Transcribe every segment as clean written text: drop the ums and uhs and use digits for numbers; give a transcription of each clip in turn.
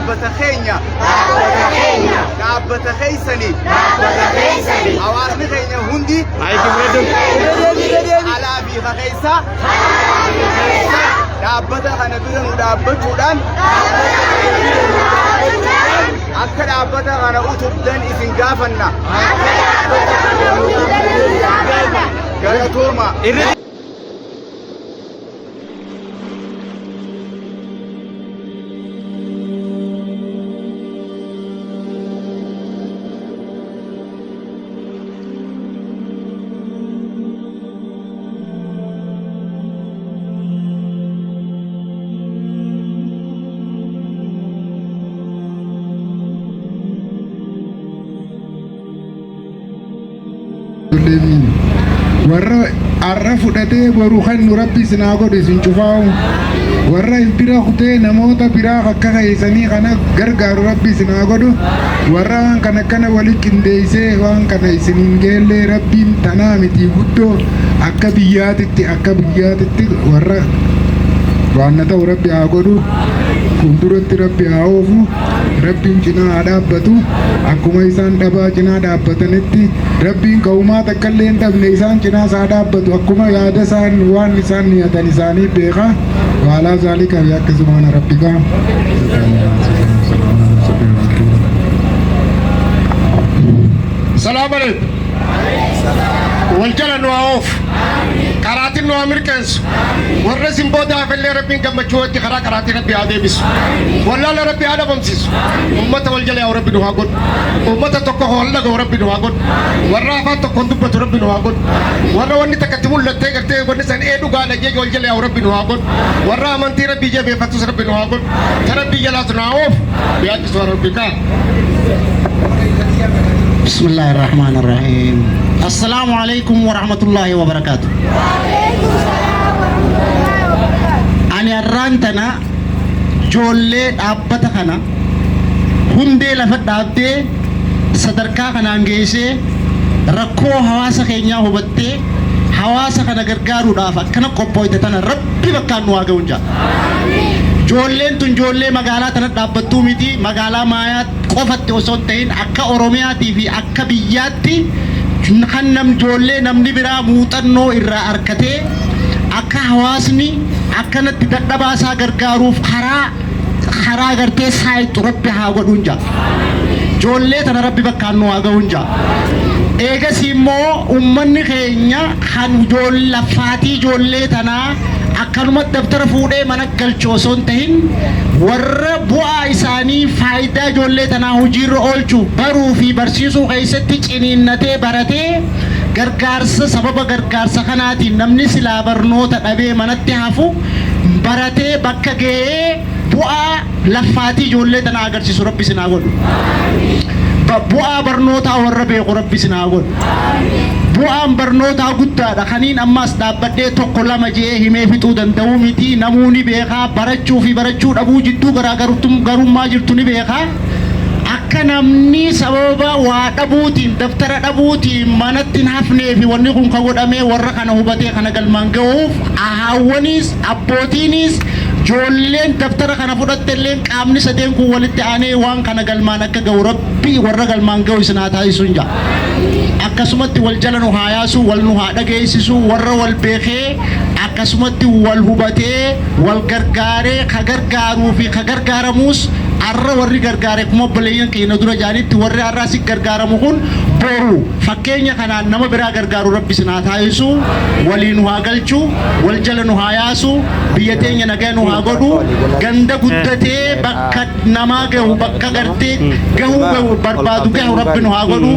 Dhaabbata keenya. Dhaabbata keessani. Hawaasni keenya hundi. Alaa fi keessa. Dhaabbata kana bira nu dhaabbachuudhaan akka dhaabbata kana utubdan isin gaafanna. Galatooma. Warra arra fudhatee boru kennu Rabbi isin haa godhu isin cufaa'u. Warra if bira kutee namoota biraa akka keessanii kana gargaaru Rabbi isin haa godhu. Warra waan kana akkana wali qindeessee waan kana isin hin geellee Rabbiin tanaa miti guddoo akka biyyaatitti akka biyyaatitti warra waan na ta'u Rabbi haa godhu. Fuulduratti Rabbi haa oofu. Rabbiin cinaa haa dhaabbatu. Akkuma isaan dhabaa cinaa dhaabbatanitti Rabbiin ka'umaa takka illee hin dhabne isaan cinaas haa dhaabbatu. Akkuma yaada isaan waan isaan niyatan isaanii beeka. Waalaa zaalika bi akka subhaana rabbika. Salaam alaikum. Wal jala nu haa oofu. Qaraatiin nu haa mirqeensu. Warra isin booda hafellee Rabbiin gammachuu wajji karaa qaraatii Rabbi haa deebisu. Wallaala Rabbi haa dhabamsiisu. Uummata wal jala yaa'u Rabbi nu haa godhu. Uummata tokko wal dhaga'u Rabbi nu haa godhu. Warra afaan tokkoon dubbatu Rabbi nu haa godhu. Warra wanni takka itti mul'attee gartee wanni san ee dhugaadha jee wal jala yaa'u Rabbi nu haa godhu. Warra amantii Rabbii jabeeffatus Rabbi nu haa godhu. Ta Rabbii jalaas nu haa oofu. Bi'aatti Rabbikaa. بسم الله الرحمن الرحيم. السلام عليكم ورحمة الله وبركاته. Ani har'aan tana ijoollee dhaabbata kana hundee lafa dhaabdee sadarkaa kanaan geessee rakkoo hawaasa keenyaa hubattee hawaasa kana gargaaruudhaaf akkana qophooyte tana Rabbi bakkaan nu haa ga'uun jaa. Ijoolleen tun ijoollee magaalaa tana dhaabbattuu miti, magaalaa Maayaa qofatti osoo hin ta'in akka Oromiyaatii fi akka biyyaatti kan nam ijoollee namni biraa muuxannoo irraa arkatee akka hawaasni akkanatti dadhabaa isaa gargaaruuf karaa karaa gartee saayixu Rabbi haa godhuun jaa. Ijoollee tana Rabbi bakkaan nu haa ga'uun jaa. Eegasii immoo uummanni keenya kan lafaatii ijoollee tanaa akkanumatti dabtara fuudhee mana galchu osoo hin tahin warra bu'aa isaanii faayidaa ijoollee tanaa hojiirra oolchuuf baruu fi barsiisuu keessatti ciniinnatee baratee gargaarsa sababa gargaarsa kanaatiin namni silaa barnoota dhabee manatti hafu baratee bakka ga'ee bu'aa lafaatii ijoollee tanaa agarsiisu Rabbi isin haa godhu. Bu'aa barnootaa warra beeku Rabbi isin haa godhu. Bu'aan barnootaa guddaadha. Kaniin ammaas dhaabbadhee tokko lama je'ee himee fixuu danda'uu miti. Namuu ni beekaa. Barachuu fi barachuu dhabuu jidduu garaagarummaa jirtu ni beekaa. Akka namni sababa waa dhabuutiin dabtara dhabuutiin manatti hin hafnee fi wanni kun ka godhamee warra kana hubatee kana galmaan ga'uuf haawwaniis abbootiinis ijoolleen dabtara kana fudhatte illeen qaamni sadeen kun walitti aanee waan kana galmaan akka ga'u Rabbi warra galmaan ga'u isin haa taasisuun ja'a. Akkasumatti wal jala nu haa yaasu, wal nu haa dhageessisu, warra wal beekee akkasumatti wal hubatee wal gargaaree ka gargaaruu fi ka gargaaramuus arra warri gargaare akkuma obboleeyyan keenya dura jaanitti warri har'a asi gargaaramu kun boru fakkeenya kanaan nama biraa gargaaru Rabbi isin haa taasisu, walii nu haa galchu, wal jala nu haa yaasu, biyya teenya nagaa nu haa godhu, ganda guddatee bakka namaa gahu bakka gartee gahuu gahu barbaadu gahu Rabbi nu haa godhu,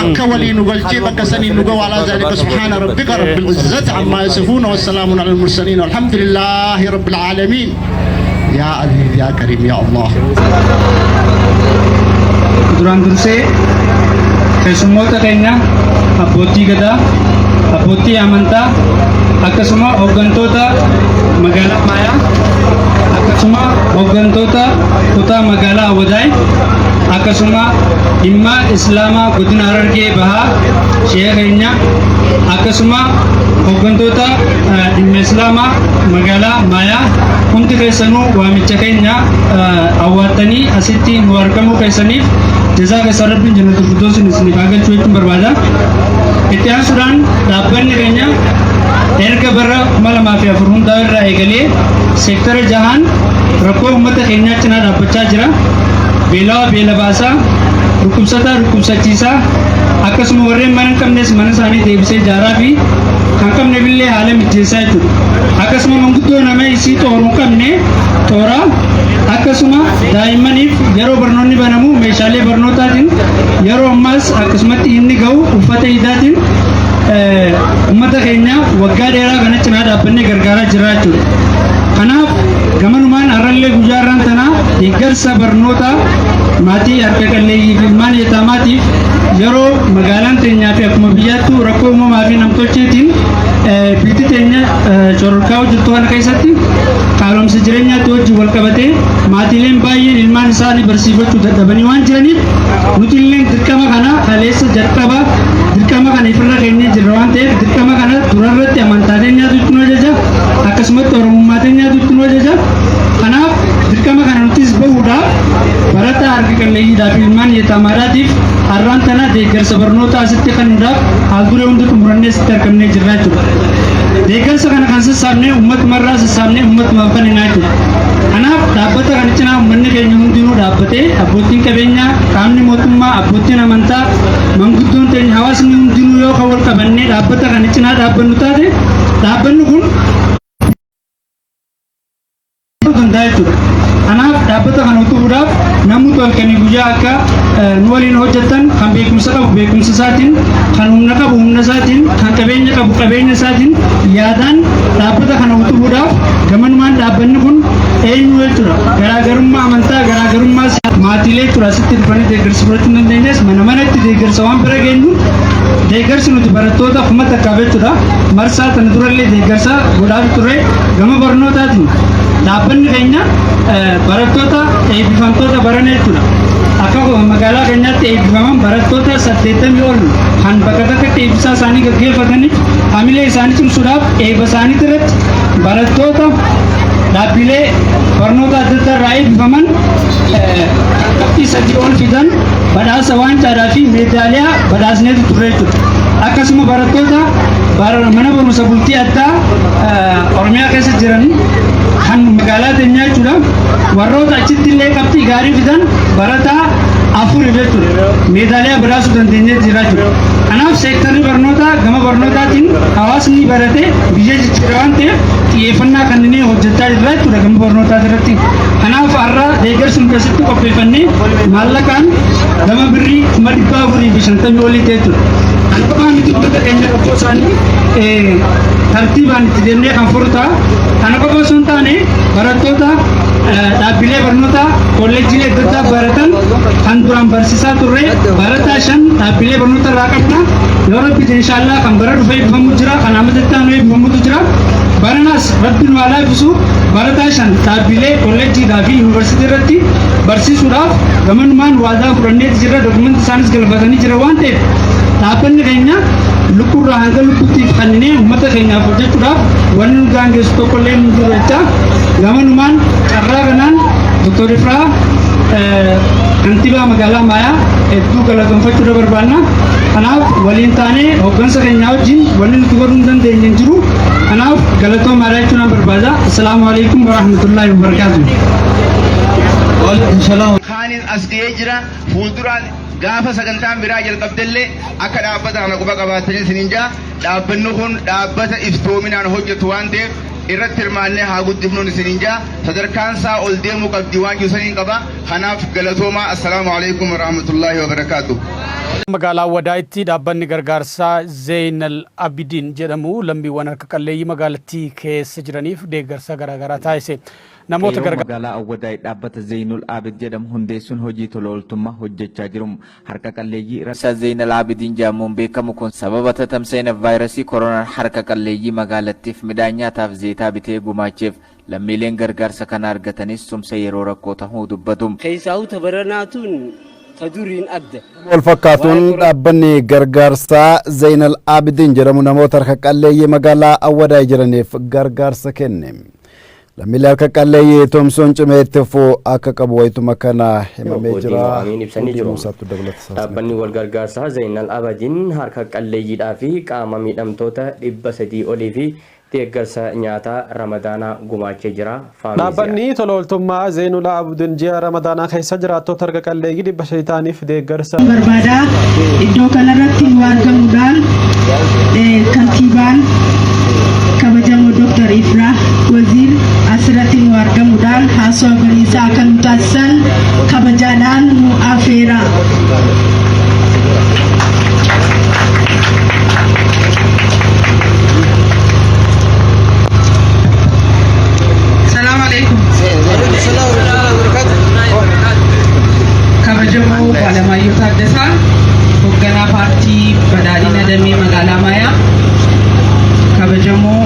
akka walii nu galchee bakka saniin nu gahu. Alaa zaalika subhaana rabbika rabbil izzati ammaa yasifuun wassalaamun alal mursaliin walhamdulillaahi rabbil aalamiin. Yaa Aziz yaa Karim yaa Allah. Duraan dursee keessummoota keenya abbootii gadaa, abbootii amantaa, akkasuma hooggantoota magaalaa Maayaa, akkasuma hooggantoota kutaa magaalaa Awwadaay, Akkasuma dhimma Islaamaa godina Harargee Bahaa sheekha keenya, akkasuma hooggantoota dhimma Islaamaa magaalaa Maayaa, hundi keessanuu waamicha keenya awwaattanii asitti nu argamuu keessaniif jazaa keessan Rabbiin jannatul firdoosin isiniif haa galchu jechuun barbaada. Itti aansuudhaan dhaabbanni keenya erga bara 2004 hundaa'u irraa eegalee seektara jahaan rakkoo uummata keenyaa cinaa dhaabbachaa jira. Beelawaa beela baasaa, dhukkubsataa dhukkubsachiisaa, akkasuma warreen mana hin qabnes mana isaanii deebisee ijaaraa fi kan qabneef illee haala mijeessaa jechuudha. Akkasuma manguddoo nama isii xooru hin qabne xooraa, akkasuma daa'immaniif yeroo barnoonni banamu meeshaalee barnootaatiin, yeroo ammaas akkasumatti inni ga'u uffata iidaatiin uummata keenya waggaa dheeraa kana cinaa dhaabbannee gargaaraa jirra jechuudha. Kanaaf gamanumaan har'allee guyyaa har'aan tanaa deeggarsa barnootaa maatii harka qalleeyyii fi ilmaan yataamaatiif, yeroo magaalaan teenyaa fi akkuma biyyaattuu rakkoo uumamaa fi namtolcheetiin biyyi teenya cororkaa jirtu kana keessatti qaalomsa jireenyaatti wajjin wal qabatee maatiileen baay'een ilmaan isaanii barsiifachuu dadhabanii waan jiraniif, nuti illee dirqama kana kaleessa jalqaba dirqama kana ifirra keenyee jirra waan ta'eef, dirqama kana durarratti amantaa teenyaatu itti nu ajaja, akkasumatti oromummaa teenyaatu itti nu ajaja. Kanaaf dirqama kana nutis bahuudhaaf barataa harka qalleeyyiidhaaf, ilmaan yataamaadhaatiif har'aan tana deeggarsa barnootaa asitti kennuudhaaf haal duree hunda xumurannee asitti argamnee jirra jechuudha. Deeggarsa kana kan sassaabnee ummatumarraa sassaabnee ummatumaaf kenninaa jechuudha. Kanaaf dhaabbata kana cinaa uummanni keenya hundinuu dhaabbatee, abbootiin qabeenyaa, qaamni mootummaa, abbootiin amantaa, manguddoon teenya, hawaasni hundinuu yoo kan wal qabannee dhaabbata kana cinaa dhaabbannu taate, dhaabbanni kun danda'a jechuudha. Kanaaf dhaabbata kana utubuudhaaf namoota halkanii guyyaa akka nu waliin hojjetan, kan beekumsa qabu beekumsa isaatiin, kan humna qabu humna isaatiin, kan qabeenya qabu qabeenya isaatiin, yaadaan dhaabbata kana utubuudhaaf gamanumaan dhaabbanni kun eenyu jechuudha. Garaagarummaa amantaa, garaagarummaa maatiilee jechuudha asitti dhufanii deeggarsa fudhachuu hin dandeenyes mana manatti deeggarsa waan bira geenyu, deeggarsi nuti barattoota 1000f jechuudha. Marsaa kana durallee deeggarsa godhaa turre. Gama barnootaatiin dhaabbanni keenya barattoota eebbifamtoota barana jechuudha. Akka magaalaa keenyaatti eebbifaman barattoota 80 ol kan bakka takkatti eebbisaa isaanii gaggeeffataniif, hamilee isaanii cimsuudhaaf eebba isaanii irratti barattoota dhaabbilee barnoota adda addaa irraa eebbifaman qabxii 3 ol fidan badhaasa waancaadhaa fi meedaaliyaa badhaasneetu turre jechuudha. Akkasuma barattoota mana barumsa bultii addaa Oromiyaa keessa jiran kan magaalaa teenyaa jechuudha. Warroota achitti illee qabxii gaarii fidan barataa afur jechuudha. Meedaaliyaa badhaasuu dandeenyee jira jechuudha. Kanaaf seektarri barnootaa, gama barnootaatiin hawaasni barate biyya jijjiira waan ta'eef, xiyyeeffannaa kanneen hojjechaa jirra jechuudha gama barnootaa irratti. Kanaaf har'a deeggarsi nu keessatti qopheeffannee maallaqaan gama birrii 450,000 olii ta'e jechuudha. Kan qofaa miti, uummata keenya rakkoo isaanii tartiibaan itti deemnee kan furu ta'a. Kana qofa osoo hin taane, barattoota dhaabbilee barnootaa kolleejjiilee adda addaa baratan kan duraan barsiisaa turre barataa shan dhaabbilee barnoota irraa qabna. Yoo Rabbi inshaallah kan bara dhufe eebbifamu jira, kan amata itti aanu eebbifamutu jira. Baranaas Rabbi nu haa laaffisu, barataa shan dhaabbilee kolleejjiidhaa fi yuunivarsiitii irratti barsiisuudhaaf gamanumaan waadaa fudhanneeti jirra. Dokumentii isaanis galfatanii jira waan ta'eef, dhaabbanni keenya lukkuurraa hanga lukkuutti kanneen uummata keenyaaf hojjechuudhaaf wanni nu daangessu tokko illee hin jiru jecha. Gamanumaan carraa kanaan Dr. Ifraa, kantiibaa magaalaa Maayaa, hedduu galatoonfachuu barbaanna. Kanaaf waliin taanee hooggansa keenyaa wajjin wanni nuti godhuu hin dandeenye hin jiru. Kanaaf galatoomaadha jechuun nan barbaada. Assalaamu alaikum warahmatullaahi wabarakaatuh. Kaanis as ga'ee jira. Fuulduraan gaafa sagantaan biraa jalqabdellee akka dhaabbata kana quba qabaatanii isiniin jaa. Dhaabbanni kun dhaabbata iftoominaan hojjetu waan ta'eef, irratti hirmaannee haa guddifnuun isiniin jaa. Sadarkaan isaa ol deemuu qabdi waan jiru saniin qaba. Kanaaf galatoomaa. Assalaamu alaikum warahmatullaahi wabarakaatu. Magaalaa Wadaayitti dhaabbanni gargaarsaa Zeenal Abidin jedhamu lammiiwwan harka qalleeyyii magaalattii keessa jiraniif deeggarsa garaagaraa taasise. Namoota Qeerroo gargaarsa magaalaa Awwadaay dhaabbata Zeenul Abid jedhamu hundeessuun hojii tola ooltummaa hojjechaa jiru. Harka qalleeyyii Isa Zeenal Abidin jedhamuun beekamu kun sababa tatamsa'ina vaayirasii koronaan harka qalleeyyii magaalattiif midhaan nyaataaf zeetaa bitee gumaacheef. Lammiileen gargaarsa kana argatanis tumsa yeroo rakkoo tahuu dubbatu. Keessaa'u tabaranaatuun. Ta duriin adda. Wal fakkaatuun dhaabbanni gargaarsaa Zeenal Abidin jedhamu namoota harka qalleeyyii magaalaa Awwadaay jiraniif gargaarsa kenne. Lammiilee harka qalleeyyii tumsuun cimee itti fufuu akka qabu wayituma kana himamee jira. Amiin ibsanii jiru. Muusaatu dabalata. Dhaabbanni wal gargaarsaa Zeenal Abidin harka qalleeyyiidhaa fi qaama miidhamtoota 300 olii fi deeggarsa nyaataa Ramadaanaa gumaachee jira. Dhaabbanni tola ooltummaa Zeenul Abidin ji'a Ramadaanaa keessa jiraattota harka qalleeyyii 500 ta'aniif deeggarsa. Barbaadaa iddoo kanarratti nu argamuudhaan kantiibaan kabajamoo Dr. Ifrah Waziir asirratti nu argamuudhaan haasawaa baniisaa akka nu taasisan kabajaadhaan nu afeera. Salaam alaikum. Kabajamoo Alamaayyoo Taaddasaa, hoogganaa paartii badhaadhina damee magaalaa Maayaa. Kabajamoo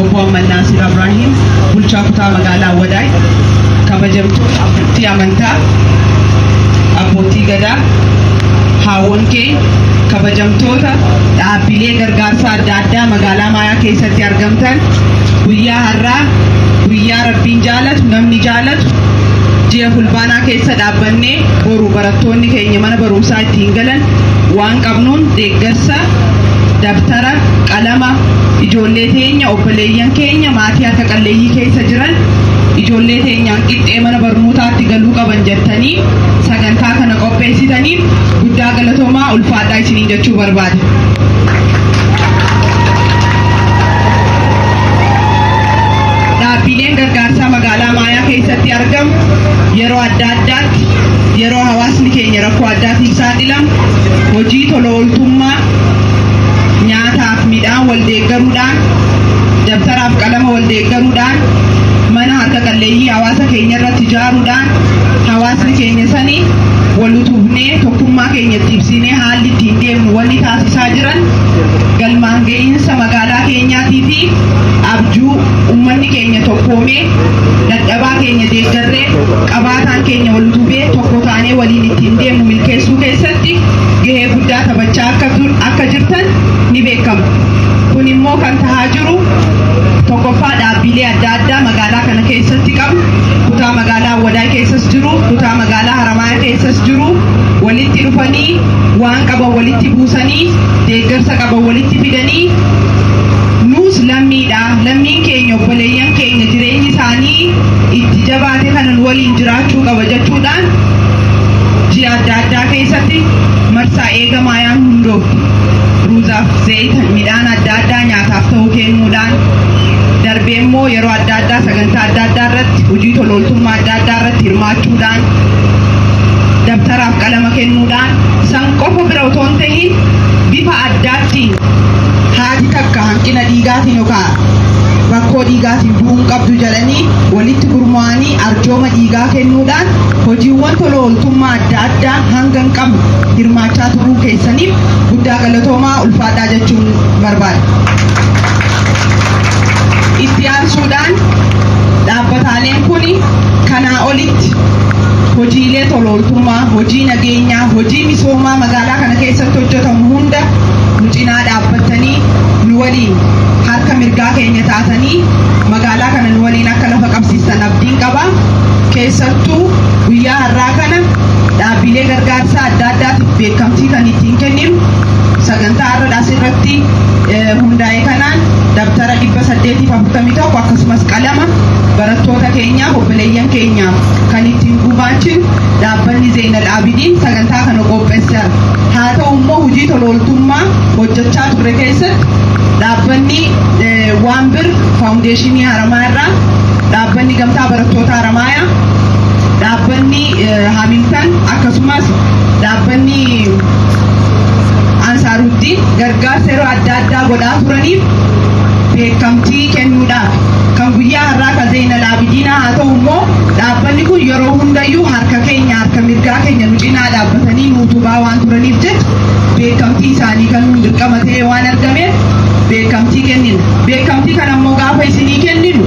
obbo Ahmad Naasir Abrahiim, bulchaa kutaa magaalaa Wadaay. Kabajamtoota abbootii amantaa, abbootii gadaa, haawwan keenya, kabajamtoota dhaabbilee gargaarsa adda addaa magaalaa Maayaa keessatti argamtan, guyyaa har'aa guyyaa Rabbiin jaalatu, namni jaalatu, ji'a Fulbaanaa keessa dhaabbannee boru barattoonni keenya mana barumsaa ittiin galan waan qabnuun deeggarsa dabtara, qalama ijoollee teenya, obboleeyyan keenya maatii harka qalleeyyii keessa jiran, ijoollee teenyaan qixxee mana barnootaatti galuu qaban jettanii sagantaa kana qopheessitaniif guddaa galatoomaa, ulfaadhaa isiniin jechuu barbaada. Dhaabbileen gargaarsaa magaalaa Maayaa keessatti argamu yeroo adda addaatti, yeroo hawaasni keenya rakkoo addaatiif saaxilamu, hojii tola ooltummaa nyaataaf midhaan wal deeggaruudhaan, dabtaraaf qalama wal deeggaruudhaan, mana harka qalleeyyii hawaasa keenya irratti ijaaruudhaan, hawaasni keenya sanii wal utubnee tokkummaa keenya itti ibsinee haalli ittiin deemnu wanni taasisaa jiran galmaan ga'iinsa magaalaa keenyaatii fi abjuu uummanni keenya tokkoomee dadhabaa keenya deeggarree qabaataan keenya wal utubee tokko taanee waliin ittiin deemnu milkeessuu keessatti gahee guddaa taphachaa akka jirtan ni beekama. Kun immoo kan tahaa jiru tokkoffaa dhaabbilee adda addaa magaalaa kana keessatti qabu, kutaa magaalaa Awwadaay keessas jiru, kutaa magaalaa Haramayaa keessas jiru, walitti dhufanii waan qaban walitti buusanii deeggarsa qaban walitti fidanii nuus lammiidha, lammiin keenya obboleeyyan keenya jireenyi isaanii itti jabaate kanan waliin jiraachuu qaba jechuudhaan ji'a adda addaa keessatti marsaa eega Maayaan hundoofte ruuzaaf zayita midhaan adda addaa nyaataaf ta'uu kennuudhaan, darbee immoo yeroo adda addaa sagantaa adda addaa irratti hojii tola ooltummaa adda addaa irratti hirmaachuudhaan, dabtaraaf qalama kennuudhaan, san qofa bira otoo hin tahin bifa addaattiin haati takka hanqina dhiigaatiin yookaan rakkoo dhiigaatiin du'uu hin qabdu jedhanii walitti gurmaa'anii arjooma dhiigaa kennuudhaan hojiiwwan tola ooltummaa adda addaa hanga hin qabne hirmaachaa turuu keessaniif guddaa galatoomaa, ulfaadhaa jechuun barbaada. Itti aansuudhaan dhaabbataaleen kun kanaa olitti hojiilee tola ooltummaa, hojii nageenyaa, hojii misoomaa magaalaa kana keessatti hojjetamu hunda nu cinaa dhaabbatanii nu waliin harka mirgaa keenya taatanii magaalaa kana nu waliin akka lafa qabsiistan abdiin qaba. Keessattuu guyyaa har'aa kana dhaabbilee gargaarsaa adda addaatiif beekamtii kan ittiin kenninu sagantaa har'a asirratti hundaa'e kanaan dabtara 841 akkasumas qalama barattoota keenyaaf, obboleeyyan keenyaaf kan ittiin gumaachinu dhaabbanni Zeenal Abidiin sagantaa kana qopheesseera. Haa ta'u immoo hojii tola ooltummaa hojjechaa turre keessatti dhaabbanni Waanbir Faawundeeshinii Haramaa irraa, dhaabbanni Gamtaa Barattoota Haramaayaa, dhaabbanni Hamilton, akkasumas dhaabbanni Ansaaruddin gargaarsa yeroo adda addaa godhaa turaniif beekamtii kennuudhaaf kan guyyaa har'aa ka Zeenal Abidiinaa. Haa ta'u immoo dhaabbanni kun yeroo hundayyuu harka keenya, harka mirgaa keenya nu cinaa dhaabbatanii nu utubaa waan turaniif jecha beekamtii isaanii kan nuun dirqama ta'ee waan argameef beekamtii kennina. Beekamtii kana immoo gaafa isinii kenninu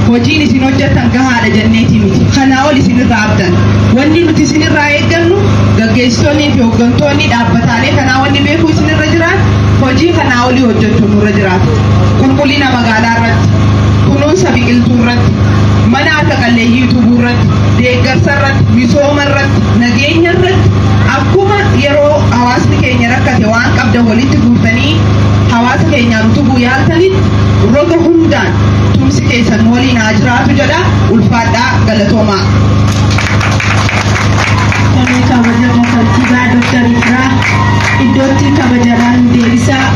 hojiin isin hojjettan gahaadha jenneeti miti. Kanaa ol isinirraa abdan. Wanni nuti isinirraa eeggannu Hundeessitoonnii fi hooggantoonni dhaabbataalee kanaa wanni beekuu isinirra jiraatu, hojii kanaa olii hojjechuun nurra jiraata. Qulqullina magaalaa irratti, kunuunsa biqiltuu irratti, mana harka qalleeyyii utubuu irratti, deeggarsa irratti, misooma irratti, nageenya irratti, akkuma yeroo hawaasni keenya rakkate waan qabdan walitti guurtanii hawaasa keenyaan utubuu yaaltanitti, roga hundaan tumsi keessan nu waliin haa jiraatu jedha. Ulfaadhaa, galatoomaa. Komii kabajamoo kantiibaa Dr. Ifraa iddootti kabajaadhaan deebisaa.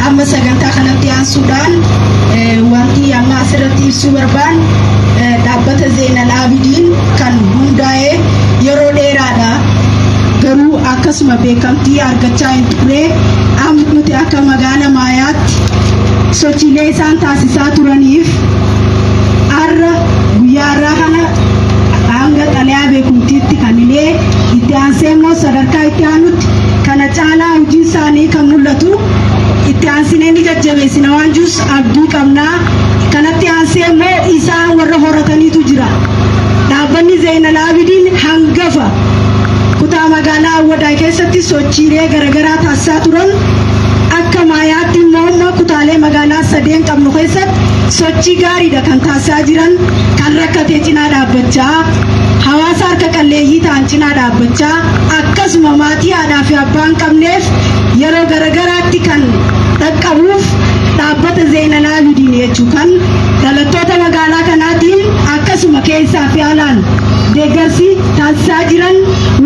Amma sagantaa kanatti aansuudhaan wanti amma asirratti ibsuu barbaan, dhaabbata Zeenal Abidiin kan hundaa'e yeroo dheeraadha. Garuu akkasuma beekamtii argachaa hin turre. Amma nuti akka magaala Maayaatti sochiilee isaan taasisaa turaniif har'a, guyyaa har'aa kana hanga xalayaa beekumtiitti kan illee itti aansee immoo sadarkaa itti aanutti kana caalaa hojiin isaanii kan mul'atu itti aansinee ni jajjabeessina waan jirus abdii qabnaa. Kanatti aansee immoo isaan warra horataniitu jira. Dhaabbanni Zeenal Abidiin hangafa kutaa magaalaa Awwadaay keessatti sochiilee garaagaraa taasisaa turan. Akka Maayaatti immoo amma kutaalee magaalaa sadeen qabnu keessatti sochii gaariidha kan taasisaa jiran. Kan rakkate cinaa dhaabbachaa, hawaasa harka qalleeyyii ta'an cinaa dhaabbachaa, akkasuma maatii haadhaa fi abbaa hin qabneef yeroo garagaraatti kan dhaqqabuuf dhaabbata Zeenal Abidiin jechuu kan dhalattoota magaalaa kanaatiin akkasuma keessaa fi alaan deeggarsi taasisaa jiran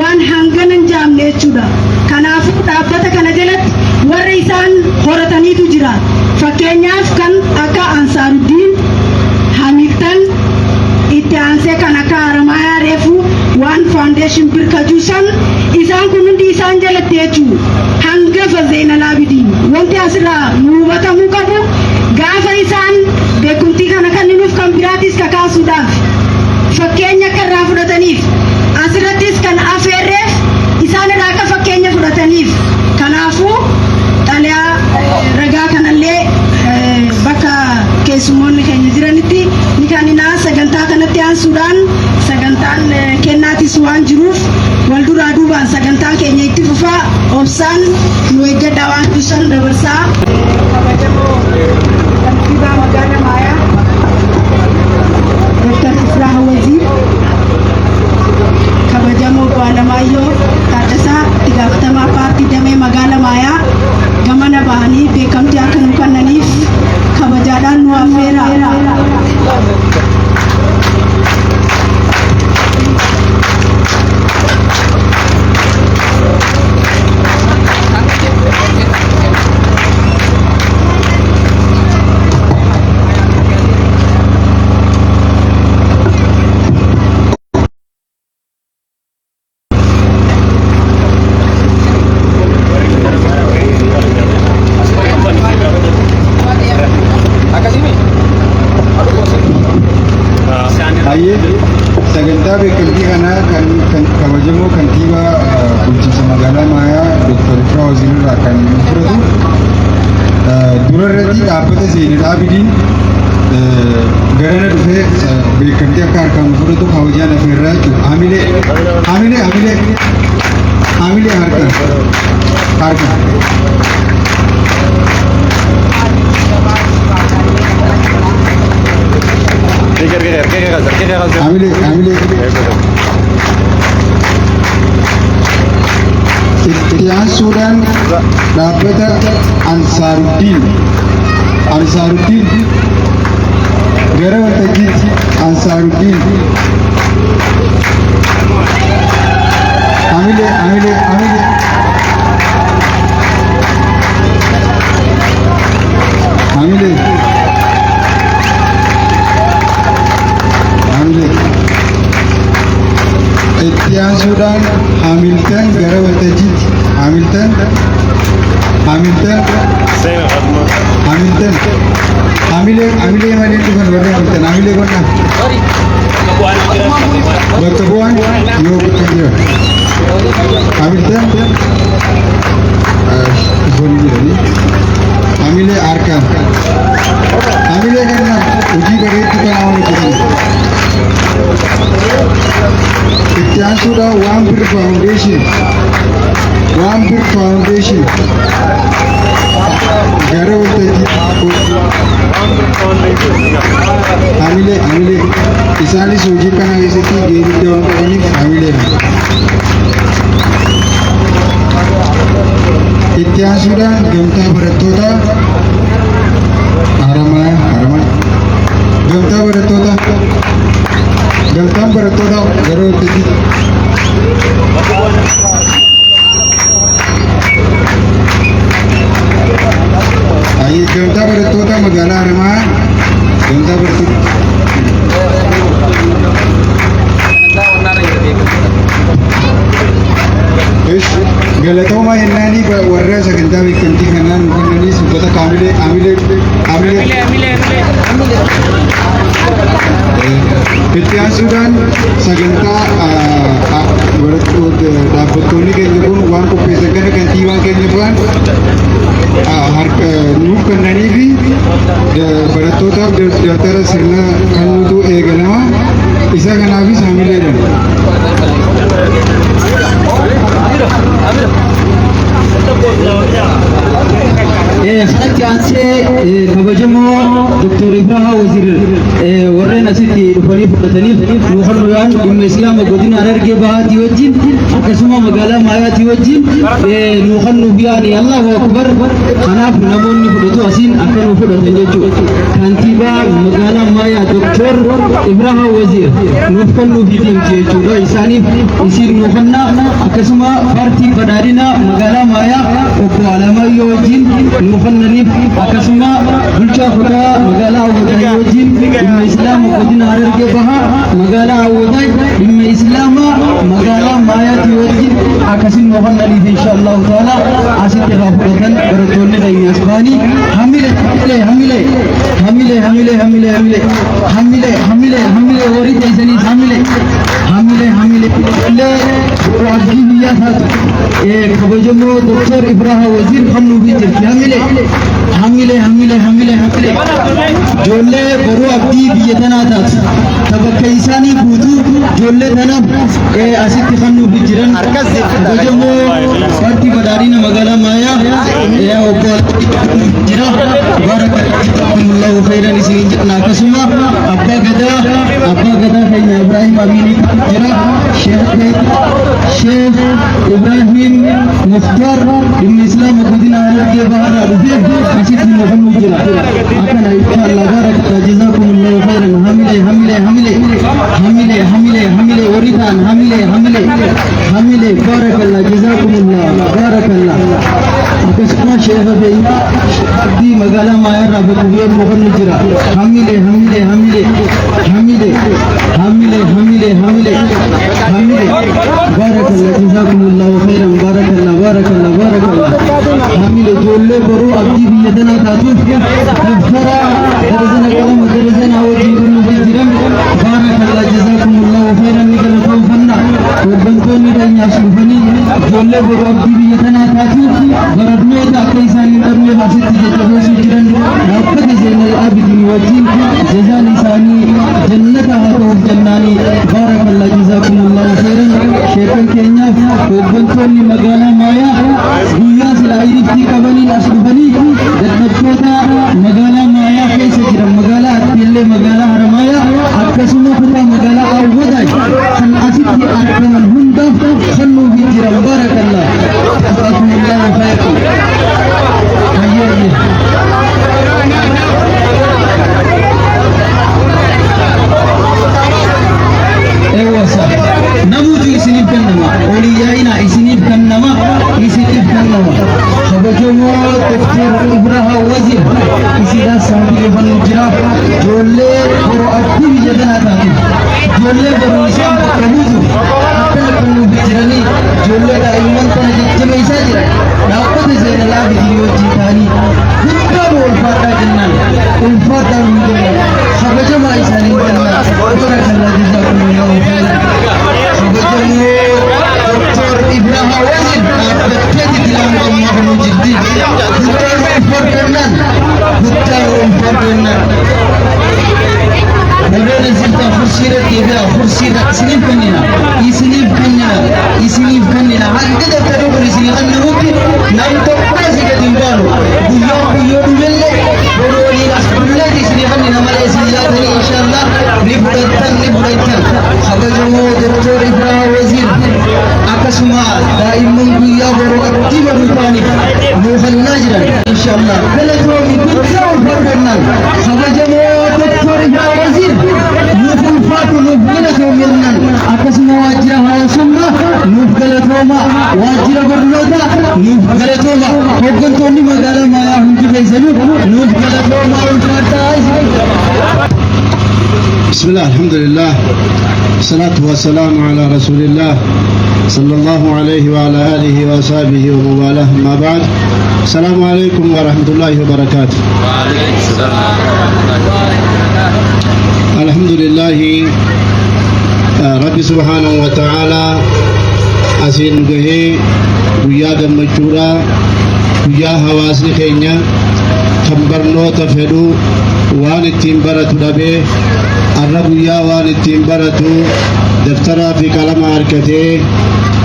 waan hangana hin jaamne jechuudha. Kanaafuu dhaabbata kana jalatti warra isaan horataniitu jira. Fakkeenyaaf kan akka Ansaaruddiin, Hamilton, itti aansee kan akka Haramaayaa reefu waan foundation birkajuusan, isaan kun hundi isaan jalatti jechuu hangafa Zeenal Abidiin. Wanti asirraa nu hubatamuu qabu, gaafa isaan beekumtii kana kenninuuf kan biraatis kakaasuudhaaf, fakkeenya akka irraa fudhataniif, asirrattis kan afeerreef isaan irraa akka fakkeenya fudhataniif. Kanaafuu xalayaa ragaa kanallee bakka keessummoonni keenya jiranitti ni kenninaa. Sagantaa kanatti aansuudhaan sagantaan kennaatis waan jiruuf wal duraa duubaan sagantaan keenya itti fufaa, obsaan nu eeggadhaa waan dusan dabarsaa. Kabajamoo kantiibaa magaalaa Maayaa Dr. Ifraa Waziir, kabajamoo obbo Alamaayyoo Taaddasaa, itti gaafatamaa paartii damee magaalaa Maayaa, gamana bahanii beekamtii akka nu kennaniif kabajaadhaan nu affeera. Hayyee, sagantaa beekamtii kanaa kan kabajamoo kantiibaa bulchiinsa magaalaa Maayaa Dr. Ifraa Waziir irraa kan nu fudhatu, dura irratti dhaabbata Zeenal Abidiin garana dhufee beekamtii akka harkaan fudhatu kabajaan afeerraa jechuudha. Hamilee, hamilee, hamilee, hamilee, harkaan, harkaan. Hamilee, hamilee. Itti aansuudhaan dhaabbata Ansaaruddiin, Ansaaruddiin gara waltajjiitti. Ansaaruddiin, hamilee, hamilee, hamilee. Hamilee, hamilee. Itti aansuudhaan Hamilton gara waltajjiitti. Hamilton, Hamilton, Hamilton. Hamilee, hamilee malee dhufan warri Hamilton, hamilee godhaa. Bakka bu'aan yoo kan jira. Hamilton dhufanii jiranii. Hamilee harkaan. Hamilee kennaa, hojii bareedduu kana waan hojjetan. Itti Aansuudhaan Waan Bir Foundation, Waan Bir Foundation gara waltajjii. Hamilee, hamilee. Isaanis hojii kana keessatti gahee guddaa waan qabaniif hamileedha. Itti aansuudhaan gamtaa barattoota Haramaa, Haramaa, gamtaa barattoota, gamtaan barattoota gara waltajjii. Ayi, gamtaa barattoota magaalaa Haramaa, gamtaa barattoota. Galatoomaa jennaanii warra sagantaa beekamtii kanaa nu kennaniis uffata kaamilee, hamilee, hamilee. Itti aansuudhaan sagantaa dhaabbattoonni keenya kun waan qopheessan kana kantiibaan keenya fa'aan nuuf kennanii fi barattootaaf dabtara sirna kennuutu eegalama. Isa kanaafis hamileedhaan. Kanatti aansee kabajamoo Dr. Ibrahaa Wazir warreen asitti dhufanii fudhataniif nu kennuudhaan dhimma Islaama godina Harargee Bahaatii wajjin akkasuma magaalaa Maayaatii wajjin nu kennuuf yaani. Allahu Akbar. Kanaaf namoonni fudhatu asiin akka nu fudhatan jechuudha. Kantiibaa magaalaa Maayaa Dr. Ibrahaa Wazir nuuf kennuuf deemti jechuudha. Isaaniif isiin nu kennaa, akkasuma paartii badhaadhina magaalaa Maayaa obbo Alamaayyoo wajjin nu kennaniif, akkasuma bulchaa kutaa magaalaa Awwadaay wajjin dhimma Islaama godina Harargee Bahaa magaalaa Awwadaay dhimma Islaama magaalaa Maayaatii wajjin akkasin nu kennaniif, insha Allahu taala asitti irraa fudhatan barattoonni keenya as ba'anii. Hamile, hamile, hamile, hamile, hamile, hamile, hamile, hamile, hamile, warri teessaniis hamile, hamile, hamile. Illee abdii biyyaa taatu kabajamoo Dr. Ibraha Wazir kennuufii jirti. Hamile, hamile, hamile, hamile, hamile. Ijoollee boruu abdii biyya tanaa taatu ta bakka isaanii guutuu ijoollee tanaaf asitti kennuufii jiran. Kabajamoo paartii badhaadhina magaalaa Maayaa obbo jira. Barakallahu khairan isiniin jenna. Akkasuma abbaa gadaa keenya Ibrahim Aminii jira. Sheekh Ibrahim Muftar dhimma Islaama godina Harargee Bahaarraa dhufee asitti nu kennuu jira. Akkana, inshallah. Barakallah, jazakumullahu khairan. Hamile, hamile, hamile, hamile, hamile, hamile, warri ta'an hamile, hamile, hamile. Barakallah, jazakumullah, barakallah. Akkasuma sheekha keenya Abdii magaalaa Maayaarraa bakka bu'ee nu kennu jira. Hamile, hamile, hamile, hamile, hamile, hamile, hamile, hamile. Barakallah, jazakumullahu khairan. Barakallah, barakallah, barakallah. Hamile. Ijoollee boruu abdii biyya tanaa taatuuf dabtara darzana, qalama darzana wajjin kennuuf jiran. Barakallah, jazakumullahu khairan. Ni galatoonfanna. Hooggantoonni keenyaas dhufanii ijoollee boruu abdii biyya tanaa taatuuf barattoota akka isaan hin dhabneef asitti jajjabeessuu jiran dhaabbata Zeenal Abidin wajjin jazaan isaanii jannata haa ta'uuf jennaanii. Barakallah, jazakumullahu khairan. Sheekan keenyaaf hooggantoonni magaalaa Maayaa guyyaa silaa iriftii qabaniin as dhufanii dadhabtoota magaalaa Maayaa keessa jiran, magaalaa Attiillee, magaalaa Haramaayaa, akkasuma kutaa magaalaa Awwadaay kan asitti argaman hundaaf kennuufii jiran. Barakallah, jazakumullahu khairan. Hayyee. Eewwasa namuutu isiniif kennama, oliyyaa'ina isiniif kennama, isiniif kennama. Kabajamoo Dr. Ibraha Wazir isiidhaan saambilee fannu jira. Ijoollee boroo abdii biyya tanaa taatu, ijoollee boroo isaan bakka buutu akkana kennuuf jiranii, ijoollee daa'imman tana jajjabeessaa jira dhaabbata Zeenal Abidin wajjin ta'anii. Guddaa ulfaadhaa jennaan, ulfaadhaa nu jennaan, kabajamaa isaanii jennaan. Barakallah, jazakumullahu khairan. Kabajamoo Dr. Ibraha Wazir dhaabbatteeti dilaan ammaa kanuu jirti. Guddaa ulfaadhannaan, guddaa ulfaadhannaan. Warreen asirtaa kursiirra deebi'a, kursiirra isiniif kennina, isiniif. Akkasuma daa'imman guyyaa boruu abdii boruu ta'aniif nuuf kennaa jiran. Inshallah galatoomi guddaa ulfaatu jennaan. Kabajamoo Doktor Ifraa Waziir, nuuf ulfaatu, nuuf galatoomi jennaan. Akkasuma waajjira hawaasummaa nuuf galatooma, waajjira barnootaa nuuf galatooma, hooggantoonni magaalaa Maayaa hundi keessanuu nuuf galatooma, ulfaadhaa. بسم الله، الحمد لله، الصلاة والسلام على رسول الله صلى الله عليه وعلى آله وأصحابه ومن والاه، أما بعد، السلام عليكم ورحمة الله وبركاته. الحمد لله رب سبحانه وتعالى asiin gahee guyyaa gammachuudha, guyyaa hawaasni keenya kan barnoota fedhu waan ittiin baratu dhabee arra guyyaa waan ittiin baratu daftaraa fi qalama harkatee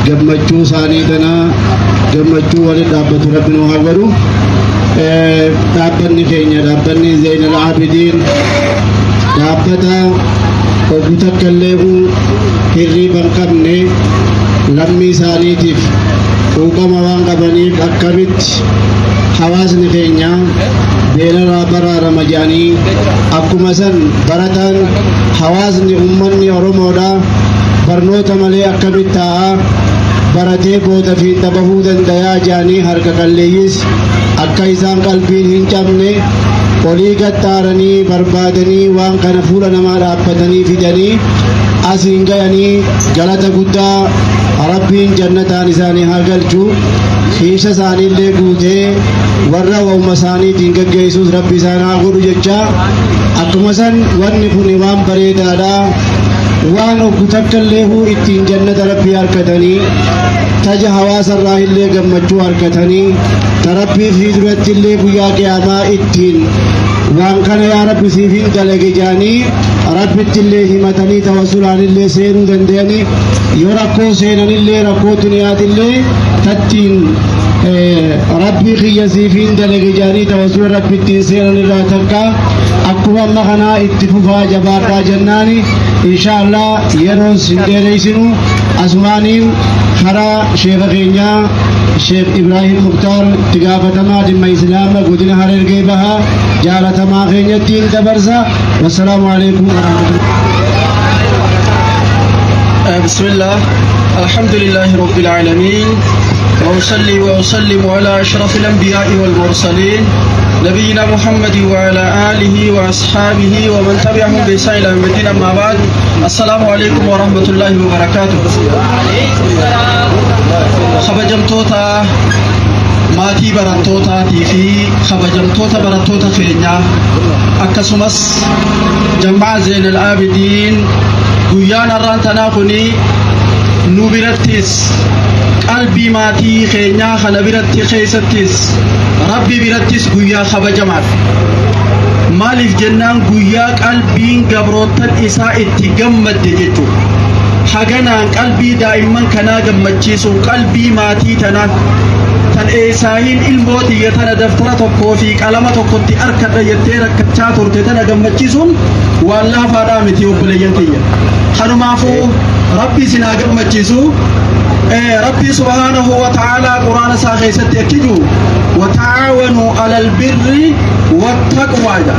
gammachuu isaanii tana gammachuu waliin dhaabbatu Rabbi nu haa godhu. Dhaabbanni keenya, dhaabbanni Zeynal Aabidiin, dhaabbata oguu takka illee hirriiba hin qabne, lammii isaaniitiif quuqama waan qabaniif akkamitti hawaasni keenya beelarraa baraarama jedhanii, akkuma san barataan hawaasni ummanni Oromoodha barnoota malee akkamitti taa'aa, baratee booda fiixa bahuu dandayaa jedhanii, harka qalleeyyiis akka isaan qalbiin hin cabne olii gaxxaaranii barbaadanii waan kana fuula namaa dhaabbatanii fidanii asiin gayanii, galata guddaa Rabbiin jannataan isaanii haa galchu. Kiisha isaaniillee guutee warra wauma isaaniitiin gaggeessuus Rabbi isaan haa godhu jecha. Akkuma san wanni kun waan bareedaadha, waan oggu takka illee ittiin jannata Rabbii harkatanii, taja hawaasarraa illee gammachuu harkatanii, ta Rabbii fi duratti illee guyyaa qiyaamaa ittiin waan kana yaa Rabbi siif hin dalage jedhanii Rabbitti illee himatanii tawassulaan illee seenuu danda'anii, yoo rakkoo seenanillee, rakkoo duniyaatillee tattiin Rabbii kiyya siif hin dalage jedhanii tawassula Rabbittiin seenan irraa takka. Akkuma amma kanaa itti fufaa, jabaadhaa jennaani. Insha Allah yeroo sin dheereysinu asumaaniin karaa sheeka keenyaa Sheekh Ibrahim Muktaar, itti gaafatamaa dhimma Islaama godina Harargee Bahaa jaalatamaa keenyattiin dabarsa. Wassalaamu alaikum warahmatullahi. بسم الله، الحمد لله رب العالمين، وأصلي وأسلم على أشرف الأنبياء والمرسلين، نبينا محمد وعلى آله وأصحابه ومن تبعهم بإحسان إلى يوم الدين، أما بعد، السلام عليكم ورحمة الله وبركاته. Kabajamtoota maatii barattootaatii fi kabajamtoota barattoota keenyaa, akkasumas jamaa Zeenal Aabidiin, guyyaan har'aan tanaa kuni nu birattis, qalbii maatii keenyaa kana biratti keessattis, Rabbi birattis guyyaa kabajamaadha. Maaliif jennaan, guyyaa qalbiin gabrootan isaa itti gammadde jechuudha. Haganaan qalbii daa'imman kanaa gammachiisuun, qalbii maatii tanaa tan eessaahiin ilmoo tiyya tana daftara tokkoo fi qalama tokkotti harkadha jettee rakkachaa turte tana gammachiisuun waan laafaadhaa miti, obboleeyyan kiyya. Kanumaafuu Rabbi isin haa gammachiisu. Rabbi subhaanahu wa ta'aalaa Quraana isaa keessatti akki jiru: "وتعاونوا على البر والتقوى" jedha.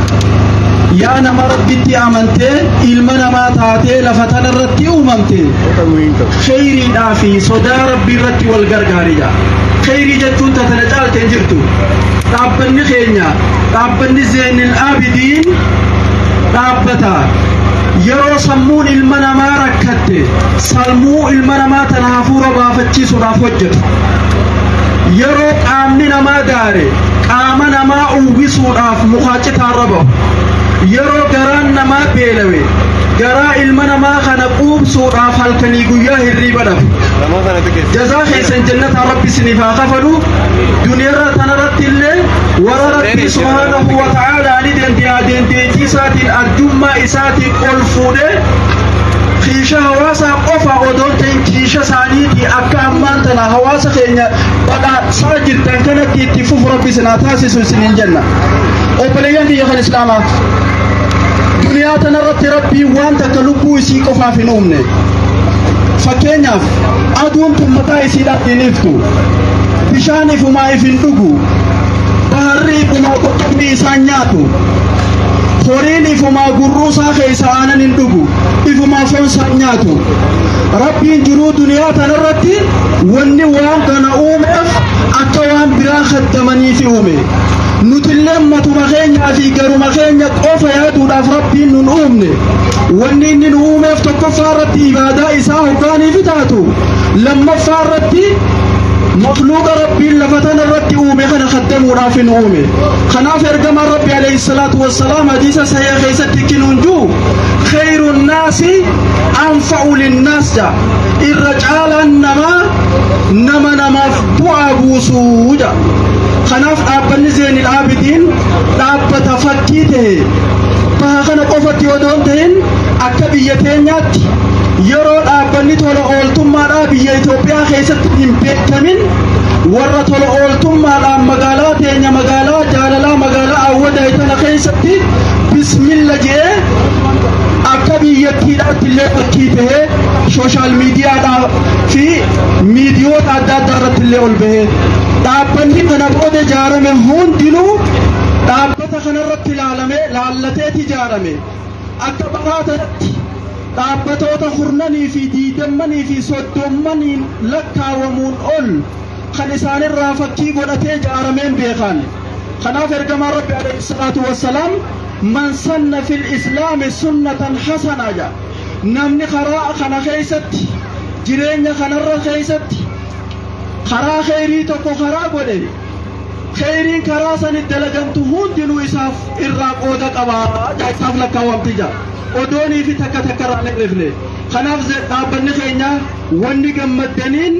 Yaa nama Rabbitti amantee ilma namaa taatee lafa tanarratti uumamte, kheyriidhaa fi sodaa Rabbii irratti wal gargaari jedha. Kheyrii jechuun tatana caalte hin jirtu. Dhaabbanni keenya, dhaabbanni Zeenil Aabidiin, dhaabbata yeroo sammuun ilma namaa rakkatte sammuu ilma namaa tana hafuura baafachiisuudhaaf hojjetu, yeroo qaamni namaa daare qaama namaa uwwisuudhaaf mukaa citaarra bahu, yeroo garaan namaa beelawe garaa ilma namaa kana quubsuudhaaf halkanii guyyaa hirriiba dhabu. Jazaa keessan jannataa Rabbi isiniif haa kafalu. Duniyaarra tanarratti illee warra Rabbi subhaanahu wa ta'aalaa ni dandeenya dandeettii isaatiin, arjummaa isaatiin ol fuudhee kiisha hawaasaa qofa odoo hin ta'in kiisha isaaniitii akka ammaan tana hawaasa keenya badhaadhaa jirtan kanatti itti fufu Rabbi isin haa taasisu isiniin jenna. Obboleeyyan kiyya kan Islaamaa, duniyaa tanarratti Rabbiin waan takka lubbuu isii qofaaf hin uumne. Fakkeenyaaf, aduun tun mataa isiidhaaf hin iftu, bishaan ifumaa if hin dhugu, baharri ifumaa qurxummii isaan nyaatu, horiin ifumaa gurruusaa keessa aanan hin dhugu, ifumaa foon isaan nyaatu. Rabbiin jiruu duniyaa tanarratti wanni waan kana uumeef akka waan biraa khaddamaniifi uume. Nutillee matuma keenyaa fi garuma keenya qofa yaaduudhaaf Rabbiin nun uumne. Wanni inni nu uumeef tokkoffaa irratti ibaadaa isaa hoggaaniifi taatu, lammaffaa irratti makluuqa Rabbiin lafa tana irratti uume kana khaddamuudhaaf nu uume. Kanaaf ergamaan Rabbi alayhi salaatu wassalaam hadiisa sahiha keessatti ikkinuun jiru, khayru naasi anfa'u linnaas ja, irra caalaan namaa nama namaaf bu'aa buusuu ja. Kanaaf dhaabbanni Zeenil Aabidiin dhaabbata fakkii ta'e baha kana qofatti odoo hin ta'in, akka biyya teenyaatti yeroo dhaabbanni tola ooltummaadhaa biyya Itoophiyaa keessatti hin beekamin, warra tola ooltummaadhaan magaalaa teenya, magaalaa jaalalaa, magaalaa Awwadaay tana keessatti bismilla jedhee akka biyyattiidhaatti illee fakkii ta'ee social miidiyaadhaa fi miidiyoota adda addaa irratti illee ol bahee, dhaabbanni kana booda ijaarame hundinuu dhaabbata kanarratti ilaalamee laallateeti ijaarame. Akka bahaa tanatti dhaabbatoota kurnanii fi diidammanii fi soddommaniin lakkaawamuun ol kan isaanirraa fakkii godhatee ijaarameen beekan. Kanaaf ergamaan Rabbi alayhi salaatu wassalaam, man sanna fil islaami sunnatan hasanaa jedha. Namni karaa kana keessatti, jireenya kanarra keessatti karaa kheyrii tokko karaa godhe, kheyriin karaa sani dalagamtu hundinuu isaaf irraa qooda qaba, isaaf lakkaawamti jedha. Odoonii fi takka takka irraa hin hir'ifne. Kanaaf dhaabbanni keenya wanni gammaddaniin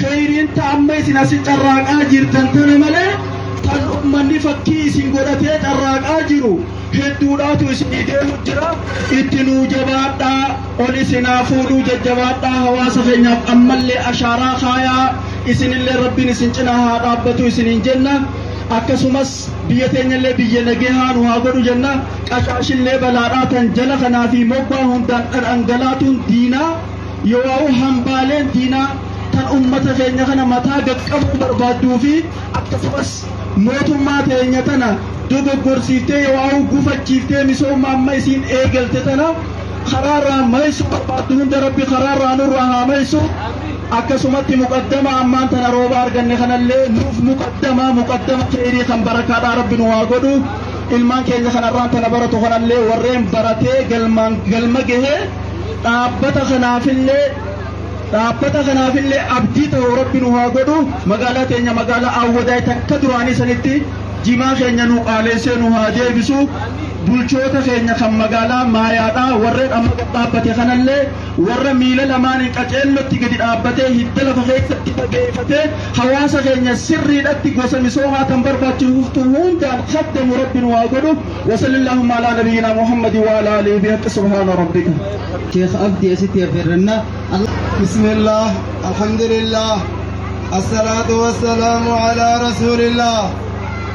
kheyriin ta amma isin asi carraaqaa jirtan tana malee, tan ummanni fakkii isin godhatee carraaqaa jiru hedduudhaatu isinii deemu jira. Itti nuu jabaadhaa, ol isinaa fuudhuu, jajjabaadhaa, hawaasa keenyaaf ammallee ashaaraa kaayaa, isinillee Rabbiin isin cinaa haa dhaabbatu isiniin jenna. Akkasumas biyya teenyallee biyya nagehaa nu haa godhu jenna. Qashaashillee balaadhaa tan jala kanaa fi moggaa hundaan dhangalaatuun diinaa yoo hambaaleen diinaa tan ummata keenya kana mataa gaqqabuu barbaadduu fi akkasumas mootummaa teenya tana dogoggorsiiftee yoo gufachiiftee misooma amma isiin eegalte tana karaarraa maysu barbaaddu hunda Rabbi karaarraa nurraa haa maysu. Akkasumatti muqaddama ammaan tana rooba arganne kanallee nuuf muqaddama muqaddama kheyrii kan barakaadhaa Rabbi nu haa godhu. Ilmaan keenya kanarraan tana baratu kanallee warreen baratee galmaan galma gahee dhaabbata kanaafillee abdii ta'u Rabbi nu haa godhu. Magaalaa teenya, magaalaa Awwadaay takka duraanii sanitti jimaa keenya nu qaaleessee nu haa deebisu. Bulchoota keenya kan magaalaa Maayaadhaa warreen amma gad dhaabbate kanallee warra miila lamaaniin qaceellotti gadi dhaabbatee hidda lafa keessatti fageeffatee hawaasa keenya sirriidhatti gosa misoomaa kan barbaachiftu hundaan khaddamu Rabbi nu haa godhu. وصلى اللهم على نبينا محمد وعلى آله بحق سبحان ربك. Sheekh Abdii asitti affeerranna. بسم الله، الحمد لله، الصلاة والسلام على رسول الله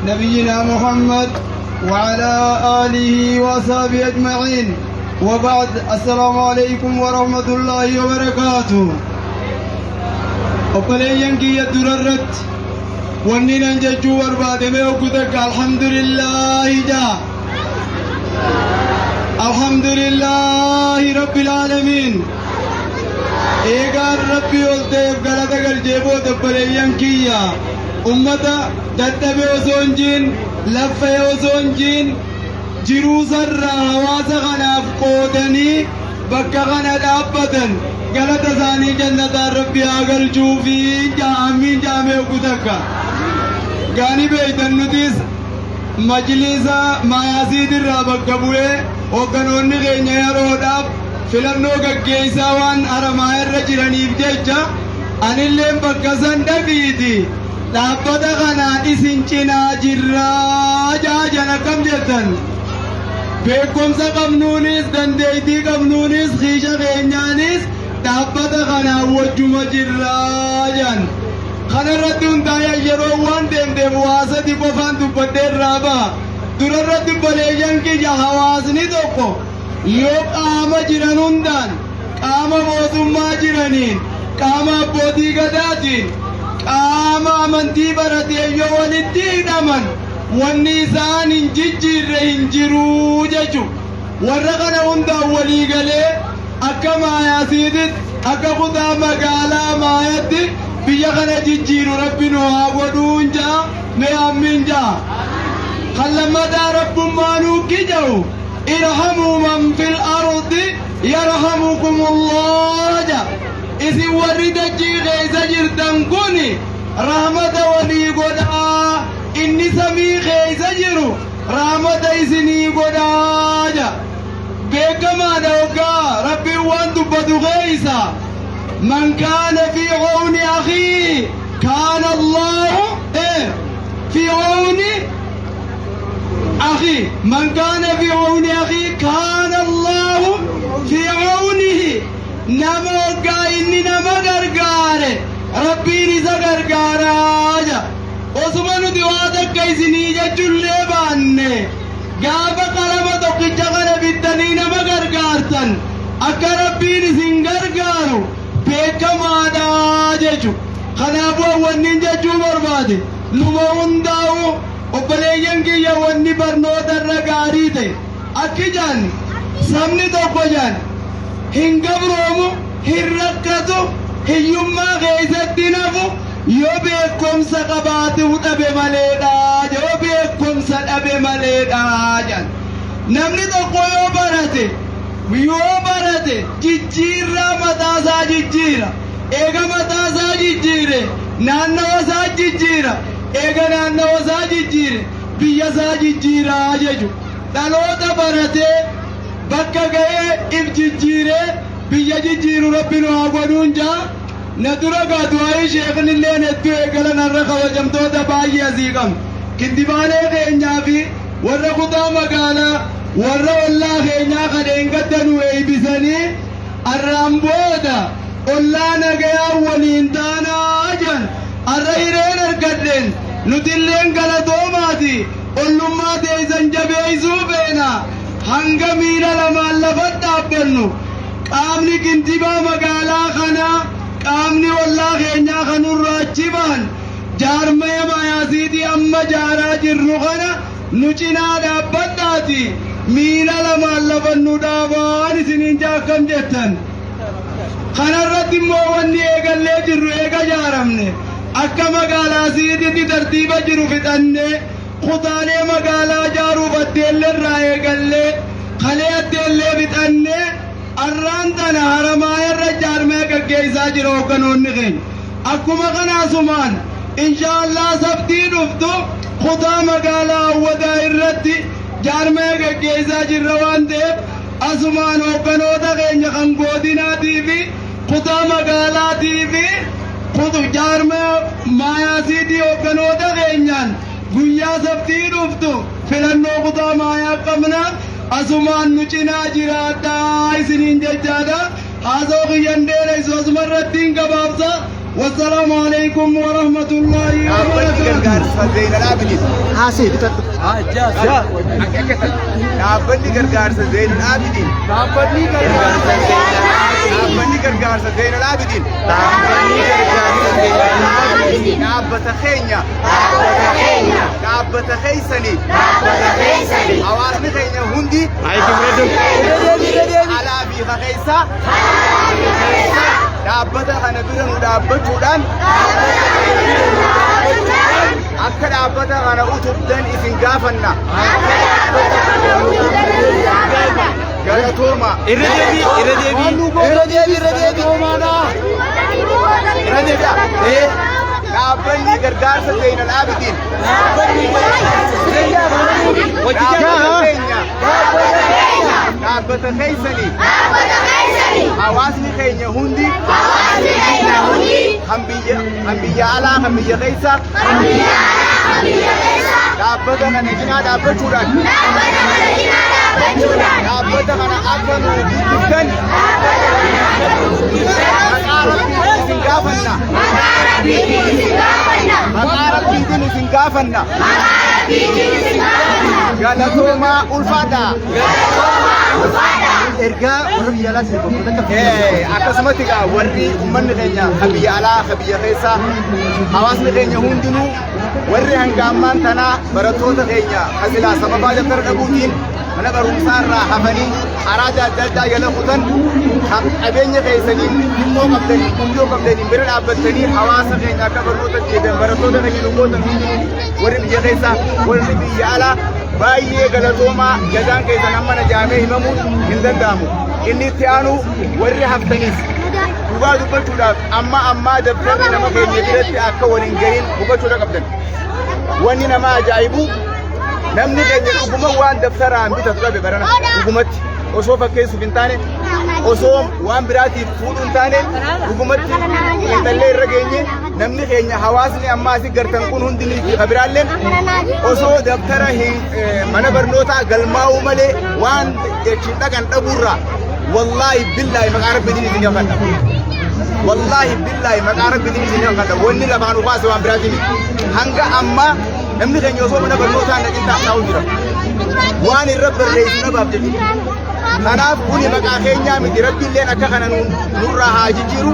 نبينا محمد وعلى آله وصحبه أجمعين، وبعد، السلام عليكم ورحمة الله وبركاته. Obboleeyyan kiyya, durarratti wanni nan jechuu barbaade, mee oggu takka alhamdulillaahi jaa. الحمد لله رب العالمين. Eegaan Rabbii ol ta'eef galata galchee booda, obboleeyyan kiyya, ummata dadhabee osoo hin jiin, laffee osoo hin jiin, jiruu sarraa hawaasa kanaaf qoodanii bakka kana dhaabbatan, galata isaanii jannataan Rabbi haa galchuufi jaamiin jaamee oggu takka. Gaanii beeytan, nutis majlisa Maayaasiitirraa bakka bu'ee hoogganoonni keenya yeroodhaaf filannoo gaggeessaa waan Haramaa irra jiraniif jecha anilleen bakka san dhaqiiti dhaabbata kanaan isin cinaa jirraa jaajan. Akkam jettan? Beekumsa qabnuunis, dandeettii qabnuunis, kiisha keenyaanis dhaabbata kanaan wajjuma jirraa jan. Kanarratti hundaa'ee yeroo waan deemteef waa sadi qofaan dubbadhee irraa ba'a. Durarratti, obboleeyyan kiyya, hawaasni tokko yoo qaama jiran hundaan qaama Qaama mootummaa jiraniin, qaama abbootii gadaatiin, qaama amantii baratee yoo walitti hidhaman, wanni isaan hin jijjiirre hin jiruu jechuudha. Warra kana hundaan walii galee akka Maayaasiititti, akka kutaa magaalaa Maayatti biyya kana jijjiiru Rabbi nu haa godhuun ja'a. Mee ammiin ja'a. Kan lammataa Rabbummaa nuukki jedhu, "Irhamuu man fil ardi yarhamukumullah" ja'a. Isin warri dachii keessa jirtan kun rahmata walii godhaa, inni samii keessa jiru rahmata isinii godhaa ja'a. Beekamaadha, hoggaa Rabbiin waan dubbatu keessa, "Man kaana fi cawni akhii kaana Allahu fi cawni akhii, man kaana fi cawni akhii kaana Allahu fi cawnihi." Nama hoggaa inni nama gargaare Rabbiin isa gargaaraa ja. Osuma nuti waa takka isinii jechuullee baanne, gaafa qalama tokkicha kana bittanii nama gargaartan akka Rabbiin isin gargaaru beekamaadha jechu. Kanaafuu wannin jechuu barbaade, numa hundaa'u, obboleeyyan kiyya, wanni barnoota irra gaarii ta'e akki jaan, sabni tokko jaan hin gabroomu, hin rakkatu, hiyyummaa keessatti nafu yoo beekumsa qabaatu dhabe maleedha, yoo beekumsa dhabe maleedha jaan. Namni tokko yoo barate jijjiirraa mataasaa jijjiira. Eega mataasaa jijjiire, naannawa isaa jijjiira. Eega naannawa isaa jijjiire, biyya isaa jijjiiraa jechu. Dhaloota baratee bakka ga'ee if jijjiiree biyya jijjiiru Rabbi nu haa godhuun jaa. Na dura gaa du'aayii sheeknilleen hedduu eegalan. Har'a kabajamtoota baay'ee asii qabna. Kintibaalee keenyaa fi warra kutaa magaalaa, warra ollaa keenyaa kadheen gadda nu eeybisanii, arraan booda ollaa nagayaa waliin taanaa jan. Har'a hireen argadheen nutilleen galatoomaati. Ollummaa teessan jabeessuu feena. Hanga miila lamaan lafa dhaabbannu, qaamni kintibaa magaalaa kanaa, qaamni ollaa keenyaa kanurraa achi bahan, jaarmaya Maayaasiitii amma jaaraa jirru kana nu cinaa dhaabbadhaati miila lamaan lafa nu dhaabaan isiniin jaakkam jettan. Kanarratti immoo wanni eegallee jirru, eega jaaramne akka magaalaa siititti tartiiba jiru fixannee, kutaalee magaalaa jaaruuf addeellee irraa eegallee, kalee addeellee fixannee, arraan tana Haramaa irra jaarmee gaggeessaa jira hoogganoonni keenya. Akkuma kanaasumaan inshaallah sabtii dhuftu kutaa magaalaa Awwadaa irratti jaarmee gaggeessaa jirra waan ta'eef, asumaan hoogganoota keenya kan godinaatii fi kutaa magaalaatii fi jaarmee Maayaasiitii hoogganoota keenyaan guyyaa sabtii dhuftu filannoo kutaa Maayaa qabna. Asumaan nu cinaa jiraadhaa isiniin jechaadha. Haasoo kiyyan dheeressu, asuma irratti hin gabaabsa. Wassalaamu alaikum warahmatullaahi Dhaabbanni gargaarsa Zeenal Abidin. Haasee bitadhu. Dhaabbanni gargaarsa Zeenal Abidin. Dhaabbanni gargaarsa Zeenal Abidin. Dhaabbanni gargaarsa Zeenal Abidin. Dhaabbata keenya. Dhaabbata keenya. Dhaabbata keessanii. Dhaabbata keessanii. Hawaasni keenya hundi. Alaa fi keessa. Dhaabbata kana bira nu dhaabbachuudhaan akka dhaabbata kana utubdan isin gaafanna. Galatooma. Irra deebii, irra deebii. Irra deebii, irra deebii. Irra deebii. Dhaabbanni gargaarsa Zeenal Abidin. Dhaabbata keenya. Dhaabbata keessanii. Hawaasni keenya hundi. Kan biyya alaa, kan biyya keessa. Dhaabbata kana cinaa dhaabbachuudhaan. Dhaabbata kana akka nu guddiftan. Maqaa Rabbiitiin isin gaafanna. Maqaa Rabbiitiin isin gaafanna. Galatoomaa, ulfaadhaa. Ergaa warra biyya alaa isin bakka takka. Akkasumatti egaa warri uummanni keenya kan biyya alaa, kan biyya keessaa, hawaasni keenya hundinuu, warri hanga ammaan tanaa barattoota keenya kan silaa sababaa dabtara dhabuutiin mana barumsaa irraa hafanii karaa adda addaa jala kutan, kan qabeenya keessaniin, xiqqoo qabdanii guddoo qabdanii bira dhaabbattanii hawaasa keenya akka barnoota deebi'an barattoota keenya nu gootan hundinuu, warri biyya keessaa, warri biyya alaa, baay'ee galatoomaa. Jazaan keessan amma na jaamee himamuu hin danda'amu. Inni itti aanu, warri haftaniif, dhugaa dubbachuudhaaf, amma ammaa dabtarri nama keenya biratti akka waliin gahin hubachuudha qabdan. Wanni nama ajaa'ibu, namni keenya dhuguma waan dabtaraan bitatu dhabe barana. Dhugumatti, osoo fakkeessuuf hin taane, osoo waan biraatiif fuudhuu hin taane, dhugumatti xiinxallee irra geenye, namni keenya, hawaasni amma asii gartan kun hundinii fi kabiraalleen, osoo dabtara hin mana barnootaa galmaa'uu malee waan jechiin dhaqan dhabuurraa, wallaahi billaahi maqaa rabbiitiin isin gaafadha. Wallaahi billaahi maqaa rabbiitiin isin gaafadha. Wanni lafaan ufaase waan biraatiin miti. Hanga ammaa namni keenya osoo mana barnootaa hin dhaqin taa'u jira. Waan irra barreessu dhabaaf jechuudha. Kanaaf kuni maqaa keenyaa miti, rabbiilleen akka kana nurraa haa jijjiiru.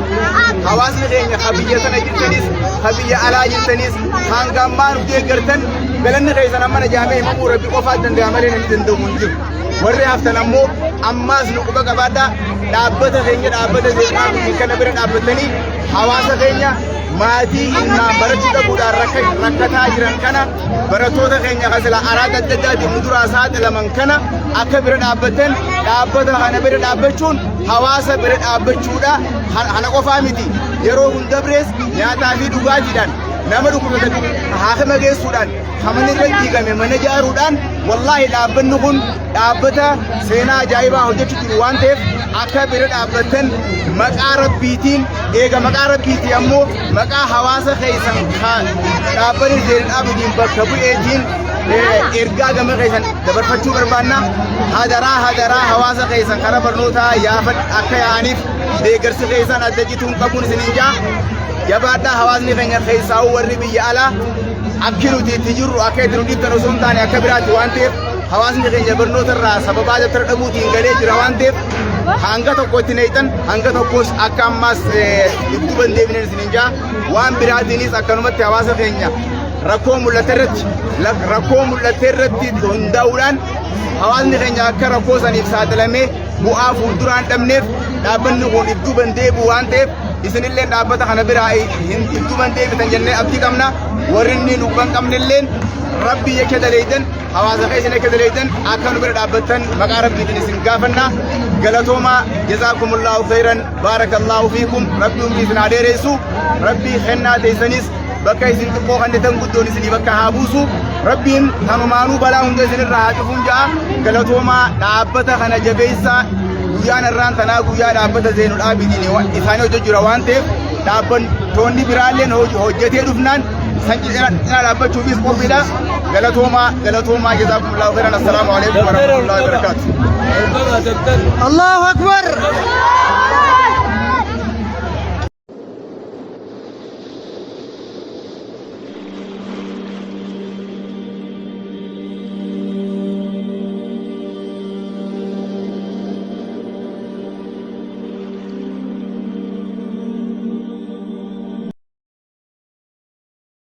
Hawaasni keenya ka biyya sana jirtanis, ka biyya alaa jirtanis, hanga ammaa nu deeggartan, galanni keessan amma na jaamee himamuu rabbi qofaa danda'a malee namni danda'u hin jiru. Warri haftan ammoo ammaas nu quba qabaadhaa, dhaabbata keenya, dhaabbata Zeeqaa kana bira dhaabbatanii hawaasa keenya, maatii ilmaan barachuu dhabuudhaan rakkataa jiran kana, barattoota keenya kan sila araada adda addaatiin nu duraa saaxilaman kana akka bira dhaabbatan. Dhaabbata kana bira dhaabbachuun hawaasa bira dhaabbachuudha. Kana qofaa miti, yeroo hunda birees nyaataa fi dhugaatiidhaan, nama dhukkubsatan haakima geessuudhaan, kaman irra diigame mana ijaaruudhaan, wallaahi dhaabbanni kun dhaabbata seenaa ajaa'ibaa hojjechuu jiru waan ta'eef, akka bira dhaabbattan maqaa rabbiitiin eega, maqaa rabbiitii ammoo maqaa hawaasa keessan kan dhaabbanni Zeenal Abidiin bakka bu'eetiin ergaa gama keessan dabarfachuu barbaanna. Hadaraa hadaraa, hawaasa keessan karaa barnootaa yaafan akka yaa'aniif deeggarsi keessan adda cituun qabuun isiniin jaa. Jabaadhaa. Hawaasni keenya keessaa warri biyya alaa, akki nuti itti jirru akka itti nu dhiibtan osoo hin taane akka biraatti waan ta'eef, hawaasni keenya barnoota irraa sababaa dabtara dhabuutiin galee jira waan ta'eef, hanga tokko itti neeyxan, hanga tokkos akka ammaas dudduuba hin deebinen isiniin jaa. Waan biraatiinis akkanumatti hawaasa keenya rakkoo mul'ate irratti hundaa'uudhaan, hawaasni keenya akka rakkoo saniif saaxilamee bu'aa fuulduraan dhabneef, dhaabbanni kun if duuban deebi'u waan ta'eef, isinillee dhaabbata kana biraa hin if duuban deebitan jennee abdii qabna. Warri inni lubban qabnilleen rabbii jecha daleeydan, hawaasa keessan akka daleeydan, akka nu bira dhaabbattan maqaa rabbiitiin isin gaafanna. Galatoomaa. Jazaakumullahu khayran, baarakallahu fiikum. Rabbi umrii isin haa dheeressu. Rabbii kennaa teessanis bakka isin xiqqoo kennitan guddoon isinii bakka haa buusu. Rabbiin tanumaanuu balaa hunda isinirraa haa cufuun ja'a. Galatoomaa. Dhaabbata kana jabeessaa. Guyyaan irraan tanaa guyyaa dhaabbata Zeenul Aabidiin isaanii hojjechuu jira waan ta'eef, dhaabbattoonni biraalleen hojjetee dhufnaan san cinaa dhaabbachuufis qophiidha. Galatoomaa, galatoomaa. Jazaakumullahu khairan. Assalaamu alaikum warahmatullahi wabarakatuh. Allahu Akbar!